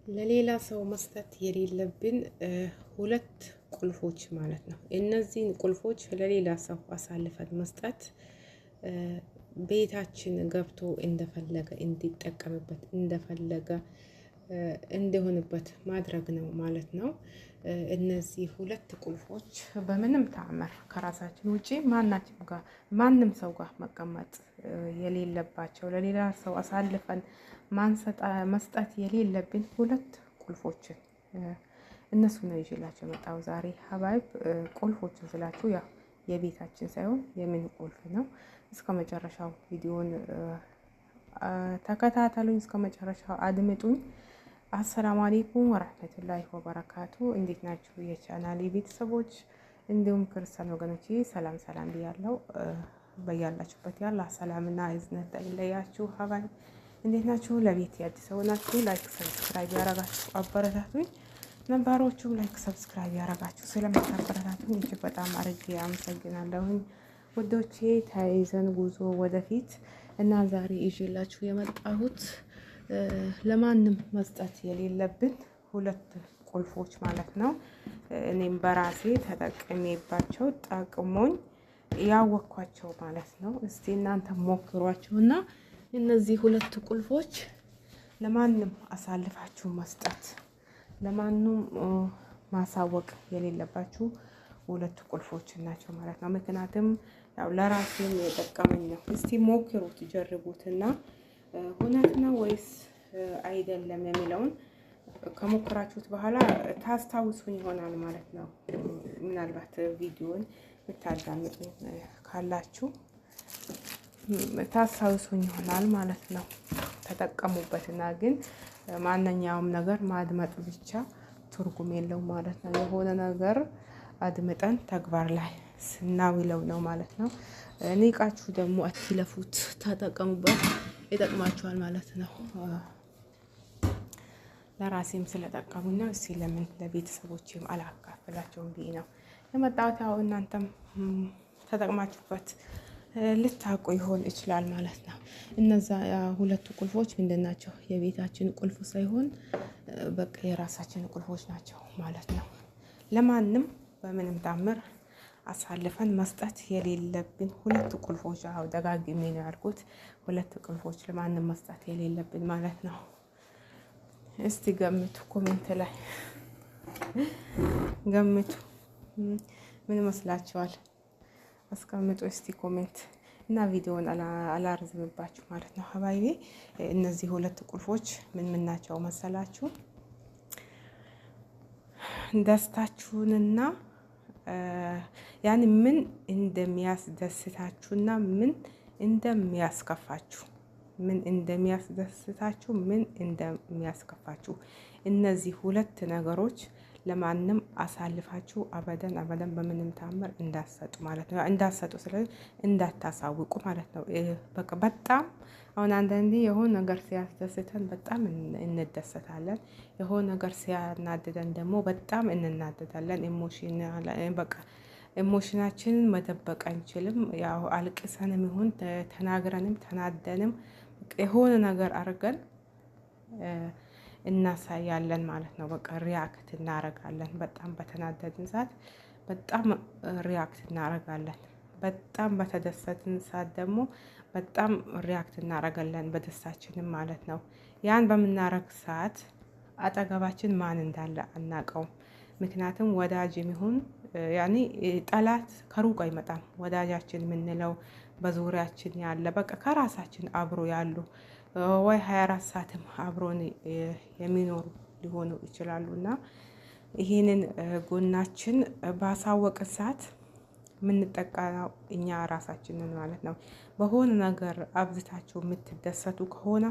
ለሌላ ሰው መስጠት የሌለብን ሁለት ቁልፎች ማለት ነው። እነዚህን ቁልፎች ለሌላ ሰው አሳልፈን መስጠት ቤታችን ገብቶ እንደፈለገ እንዲጠቀምበት፣ እንደፈለገ እንዲሆንበት ማድረግ ነው ማለት ነው። እነዚህ ሁለት ቁልፎች በምንም ተአምር ከራሳችን ውጪ ማናችም ጋር፣ ማንም ሰው ጋር መቀመጥ የሌለባቸው፣ ለሌላ ሰው አሳልፈን መስጠት የሌለብን ሁለት ቁልፎችን እነሱ ነው ይዤላቸው የመጣው ዛሬ ሀባይብ። ቁልፎችን ስላችሁ ያው የቤታችን ሳይሆን የምን ቁልፍ ነው። እስከ መጨረሻው ቪዲዮን ተከታተሉኝ፣ እስከ መጨረሻው አድምጡኝ። አሰላሙ አሌይኩም ወረህመቱላሂ ወበረካቱ። እንዴት ናችሁ የቻናሌ ቤተሰቦች እንዲሁም ክርስቲያን ወገኖቼ? ሰላም ሰላም ብያለሁ። በያላችሁበት ያለ ሰላምና እዝነት አይለያችሁ። ሀባይብ እንዴት ናችሁ? ለቤት አዲስ ሰው ናችሁ፣ like subscribe ያረጋችሁ አበረታቱኝ። ነባሮቹም like subscribe ያረጋችሁ ስለምታበረታቱኝ እጅግ በጣም አርጌ አመሰግናለሁኝ። ውዶቼ፣ ተያይዘን ጉዞ ወደፊት እና ዛሬ ይዤላችሁ የመጣሁት ለማንም መስጠት የሌለብን ሁለት ቁልፎች ማለት ነው። እኔም በራሴ ተጠቅሜባቸው ጠቅሞኝ ያወቅኳቸው ማለት ነው። እስቲ እናንተ ሞክሯቸው እና እነዚህ ሁለት ቁልፎች ለማንም አሳልፋችሁ መስጠት፣ ለማንም ማሳወቅ የሌለባችሁ ሁለት ቁልፎች ናቸው ማለት ነው። ምክንያቱም ያው ለራሴም የጠቀመኝ ነው። እስቲ ሞክሩት፣ ጀርቡትና እውነት ነው ወይስ አይደለም የሚለውን ከሞከራችሁት በኋላ ታስታውሱኝ ይሆናል ማለት ነው። ምናልባት ቪዲዮን የምታዳምጡኝ ካላችሁ ታስታውሱኝ ይሆናል ማለት ነው። ተጠቀሙበትና ግን ማንኛውም ነገር ማድመጥ ብቻ ትርጉም የለውም ማለት ነው። የሆነ ነገር አድምጠን ተግባር ላይ ስናውለው ነው ማለት ነው። ንቃችሁ ደግሞ አትለፉት፣ ተጠቀሙበት፣ ይጠቅማችኋል ማለት ነው። ለራሴም ስለጠቀሙኝ ነው። እስቲ ለምን ለቤተሰቦቼም አላካፍላቸውም ብዬ ነው የመጣሁት። ያው እናንተም ተጠቅማችሁበት ልታውቁ ይሆን ይችላል ማለት ነው። እነዛ ሁለቱ ቁልፎች ምንድን ናቸው? የቤታችን ቁልፍ ሳይሆን በቃ የራሳችን ቁልፎች ናቸው ማለት ነው። ለማንም በምንም ታምር አሳልፈን መስጠት የሌለብን ሁለት ቁልፎች። አዎ፣ ደጋግሜ ነው ያልኩት። ሁለት ቁልፎች ለማንም መስጠት የሌለብን ማለት ነው። እስቲ ገምቱ፣ comment ላይ ገምቱ። ምን ይመስላችኋል? አስቀምጡ እስቲ comment እና ቪዲዮውን አላርዝምባችሁ ማለት ነው። ሀባይቤ፣ እነዚህ ሁለት ቁልፎች ምን ምን ናቸው መሰላችሁ? ደስታችሁንና ያን ምን እንደሚያስደስታችሁና ምን እንደሚያስከፋችሁ፣ ምን እንደሚያስደስታችሁ፣ ምን እንደሚያስከፋችሁ፣ እነዚህ ሁለት ነገሮች ለማንም አሳልፋችሁ አበደን አበደን በምንም ታምር እንዳትሰጡ ማለት ነው። እንዳትሰጡ ስለዚህ እንዳታሳውቁ ማለት ነው። በቃ በጣም አሁን አንዳንዴ የሆነ ነገር ሲያስደስተን በጣም እንደሰታለን። የሆነ ነገር ሲያናድደን ደግሞ በጣም እንናደዳለን። Emotion በቃ emotion ኣችንን መደበቅ አንችልም። ያው አልቅሰንም ይሁን ተናግረንም ተናደንም የሆነ ነገር አድርገን እናሳያለን ማለት ነው። በቃ react እናረጋለን። በጣም በተናደድን ሰዓት በጣም react እናረጋለን። በጣም በተደሰትን ሰዓት ደግሞ በጣም react እናረጋለን፣ በደስታችንም ማለት ነው። ያን በምናረግ ሰዓት አጠገባችን ማን እንዳለ አናውቀውም። ምክንያቱም ወዳጅ የሚሆን ያኔ ጠላት ከሩቅ አይመጣም። ወዳጃችን የምንለው በዙሪያችን ያለ፣ በቃ ከራሳችን አብሮ ያሉ ወይ 24 ሰዓትም አብሮን የሚኖሩ ሊሆኑ ይችላሉ እና ይህንን ጎናችን ባሳወቅን ሰዓት የምንጠቀመው እኛ ራሳችንን ማለት ነው። በሆነ ነገር አብዝታችሁ የምትደሰቱ ከሆነ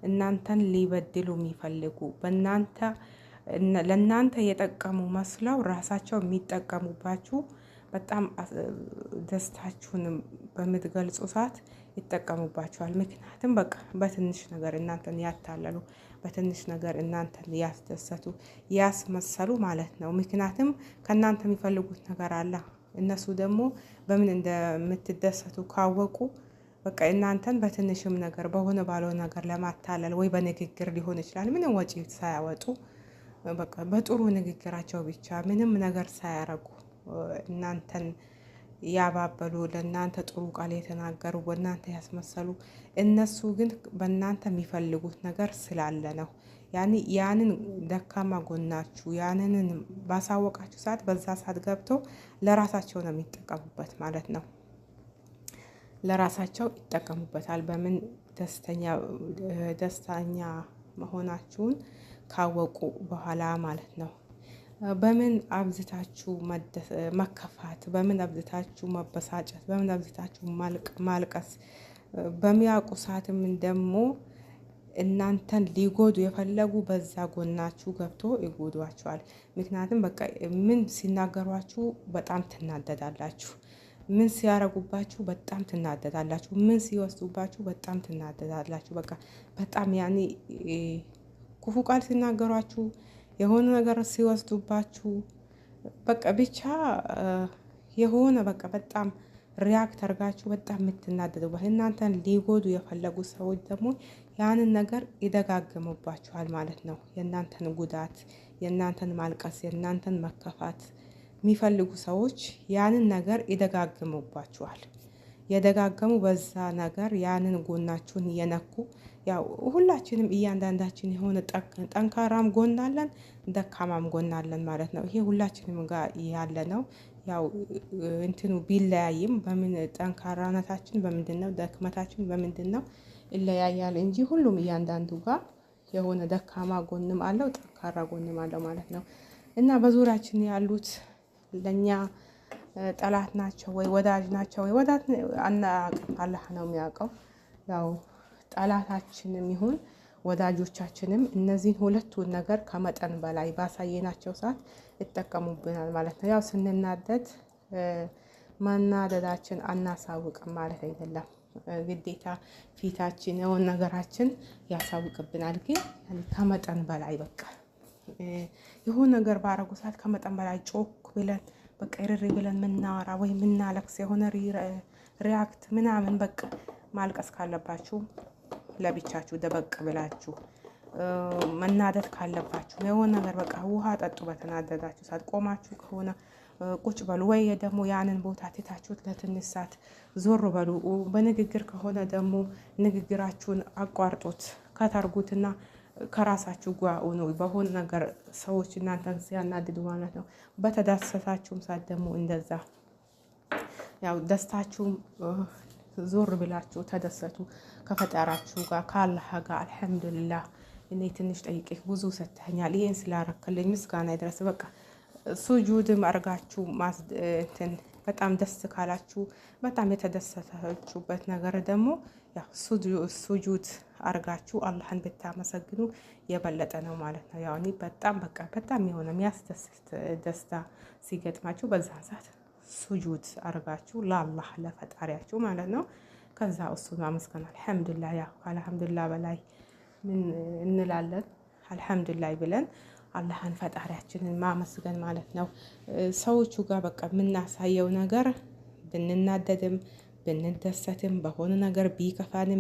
እናንተን ሊበድሉ የሚፈልጉ፣ በእናንተ ለእናንተ የጠቀሙ መስለው ራሳቸው የሚጠቀሙባችሁ፣ በጣም ደስታችሁን በምትገልጹ ሰዓት ይጠቀሙባችኋል። ምክንያቱም በቃ በትንሽ ነገር እናንተን ያታለሉ፣ በትንሽ ነገር እናንተን ያስደሰቱ ያስመሰሉ ማለት ነው። ምክንያቱም ከእናንተ የሚፈልጉት ነገር አለ። እነሱ ደግሞ በምን እንደምትደሰቱ ካወቁ በቃ እናንተን በትንሽም ነገር በሆነ ባለው ነገር ለማታለል ወይ በንግግር ሊሆን ይችላል። ምንም ወጪ ሳያወጡ በቃ በጥሩ ንግግራቸው ብቻ ምንም ነገር ሳያረጉ እናንተን ያባበሉ፣ ለእናንተ ጥሩ ቃል የተናገሩ፣ በእናንተ ያስመሰሉ፣ እነሱ ግን በእናንተ የሚፈልጉት ነገር ስላለ ነው። ያንን ደካማ ጎናችሁ ያንንን ባሳወቃችሁ ሰዓት በዛ ሰዓት ገብተው ለራሳቸው ነው የሚጠቀሙበት ማለት ነው። ለራሳቸው ይጠቀሙበታል። በምን ደስተኛ መሆናችሁን ካወቁ በኋላ ማለት ነው። በምን አብዝታችሁ መከፋት፣ በምን አብዝታችሁ መበሳጨት፣ በምን አብዝታችሁ ማልቀስ በሚያውቁ ሰዓትም ደግሞ እናንተን ሊጎዱ የፈለጉ በዛ ጎናችሁ ገብቶ ይጎዷችኋል። ምክንያቱም በቃ ምን ሲናገሯችሁ በጣም ትናደዳላችሁ። ምን ሲያረጉባችሁ በጣም ትናደዳላችሁ። ምን ሲወስዱባችሁ በጣም ትናደዳላችሁ። በቃ በጣም ያኔ ክፉ ቃል ሲናገሯችሁ፣ የሆነ ነገር ሲወስዱባችሁ፣ በቃ ብቻ የሆነ በቃ በጣም react አርጋችሁ በጣም የምትናደዱባት፣ እናንተን ሊጎዱ የፈለጉ ሰዎች ደግሞ ያንን ነገር ይደጋግሙባችኋል ማለት ነው። የእናንተን ጉዳት፣ የእናንተን ማልቀስ፣ የእናንተን መከፋት የሚፈልጉ ሰዎች ያንን ነገር ይደጋግሙባችኋል። የደጋገሙ በዛ ነገር ያንን ጎናችሁን እየነኩ፣ ያው ሁላችንም እያንዳንዳችን የሆነ ጠንካራም ጎን አለን፣ ደካማም ጎን አለን ማለት ነው። ይሄ ሁላችንም ጋር ያለ ነው። ያው እንትኑ ቢለያይም፣ በምን ጠንካራነታችን በምንድን ነው፣ ደክመታችን በምንድን ነው ይለያያል እንጂ ሁሉም እያንዳንዱ ጋር የሆነ ደካማ ጎንም አለው፣ ጠንካራ ጎንም አለው ማለት ነው። እና በዙሪያችን ያሉት ለእኛ ጠላት ናቸው ወይ ወዳጅ ናቸው ወይ ወዳጅ አናውቅም፣ አላህ ነው የሚያውቀው። ያው ጠላታችንም ይሁን ወዳጆቻችንም እነዚህን ሁለቱን ነገር ከመጠን በላይ ባሳየናቸው ሰዓት ይጠቀሙብናል ማለት ነው። ያው ስንናደድ መናደዳችን አናሳውቅም ማለት አይደለም። ግዴታ ፊታችን የሆነ ነገራችን ያሳውቅብናል። ግን ከመጠን በላይ በቃ የሆነ ነገር ባረጉ ሰዓት ከመጠን በላይ ጮክ ብለን፣ በቃ ርር ብለን ምናወራ ወይ ምናለቅስ፣ የሆነ react ምናምን፣ በቃ ማልቀስ ካለባችሁ ለብቻችሁ ደበቅ ብላችሁ፣ መናደድ ካለባችሁ የሆነ ነገር በቃ ውሃ ጠጡ። በተናደዳችሁ ሰዓት ቆማችሁ ከሆነ ቁጭ በሉ፣ ወይ ደግሞ ያንን ቦታ ትታችሁት ለትንሽ ሰዓት ዞር በሉ። በንግግር ከሆነ ደግሞ ንግግራችሁን አቋርጡት፣ ከታርጉትና ከራሳችሁ ጋር ሁኑ። በሆነ ነገር ሰዎች እናንተን ሲያናድዱ ማለት ነው። በተደሰታችሁም ሰዓት ደግሞ እንደዛ ያው ደስታችሁም ዞር ብላችሁ ተደሰቱ ከፈጣራችሁ ጋር፣ ከአላህ ጋር። አልሐምዱሊላህ፣ እኔ ትንሽ ጠይቄ ብዙ ሰጥተኸኛል፣ ይሄን ስላረክልኝ ምስጋና ይድረስ። በቃ ሱጁድም አርጋችሁ እንትን በጣም ደስ ካላችሁ፣ በጣም የተደሰታችሁበት ነገር ደግሞ ያው ሱጁድ አርጋችሁ አላህን ብታመሰግኑ የበለጠ ነው ማለት ነው። ያው እኔ በጣም በቃ በጣም የሆነ የሚያስደስት ደስታ ሲገጥማችሁ በዛን ሰዓት ሱጁድ አርጋችሁ ለአላህ ለፈጣሪያችሁ ማለት ነው። ከዛ እሱን ማመስገን፣ አልሐምዱሊላህ፣ ያው ከአልሐምዱሊላህ በላይ ምን እንላለን? አልሐምዱሊላህ ብለን አላህን ፈጣሪያችንን ማመስገን ማለት ነው። ሰዎቹ ጋር በቃ የምናሳየው ነገር ብንናደድም ብንደሰትም በሆነ ነገር ቢከፋንም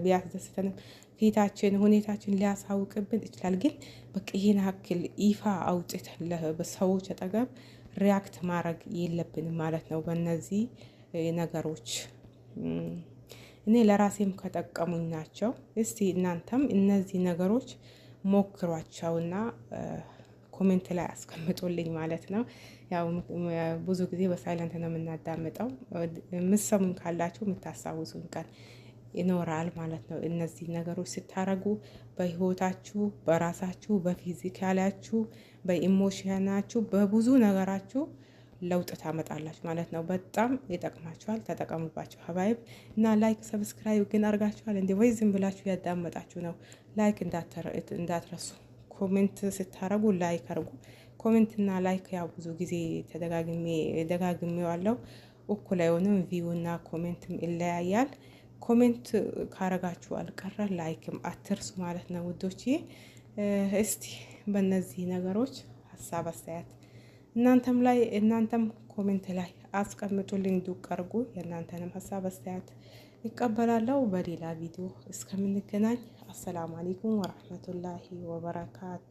ቢያስደስተንም ፊታችን ሁኔታችን ሊያሳውቅብን ይችላል። ግን በቃ ይሄን ያክል ይፋ አውጥተን በሰዎች አጠገብ react ማድረግ የለብንም ማለት ነው። በእነዚህ ነገሮች እኔ ለራሴም ከጠቀሙኝ ናቸው። እስቲ እናንተም እነዚህ ነገሮች ሞክሯቸውና comment ላይ አስቀምጡልኝ ማለት ነው። ያው ብዙ ጊዜ በ silent ነው የምናዳምጠው። የምትሰሙኝ ካላችሁ የምታስታውሱኝ ቀን ይኖራል ማለት ነው። እነዚህ ነገሮች ስታረጉ በህይወታችሁ፣ በራሳችሁ፣ በ physical ኣችሁ፣ በ emotion ኣችሁ፣ በብዙ ነገራችሁ ለውጥ ታመጣላችሁ ማለት ነው። በጣም ይጠቅማችኋል። ተጠቀሙባቸው ሀባይብ። እና like subscribe ግን አድርጋችኋል እንዴ? ወይ ዝም ብላችሁ ያዳመጣችሁ ነው? Like እንዳትረሱ። Comment ስታረጉ like አርጉ። Comment እና like ያው ብዙ ጊዜ ተደጋግሜ ደጋግሜዋለሁ። እኩል አይሆንም። View እና comment ም ይለያያል። Comment ካረጋችሁ አልቀረ like ም አትርሱ ማለት ነው ውዶቼ። እስቲ በእነዚህ ነገሮች ሀሳብ አስተያየት እናንተም ላይ እናንተም comment ላይ አስቀምጡልኝ፣ ዱቅ አርጉ። የእናንተንም ሀሳብ አስተያየት ይቀበላለሁ። በሌላ ቪዲዮ እስከምንገናኝ አሰላሙ አለይኩም ወራህመቱላሂ ወበረካቱ።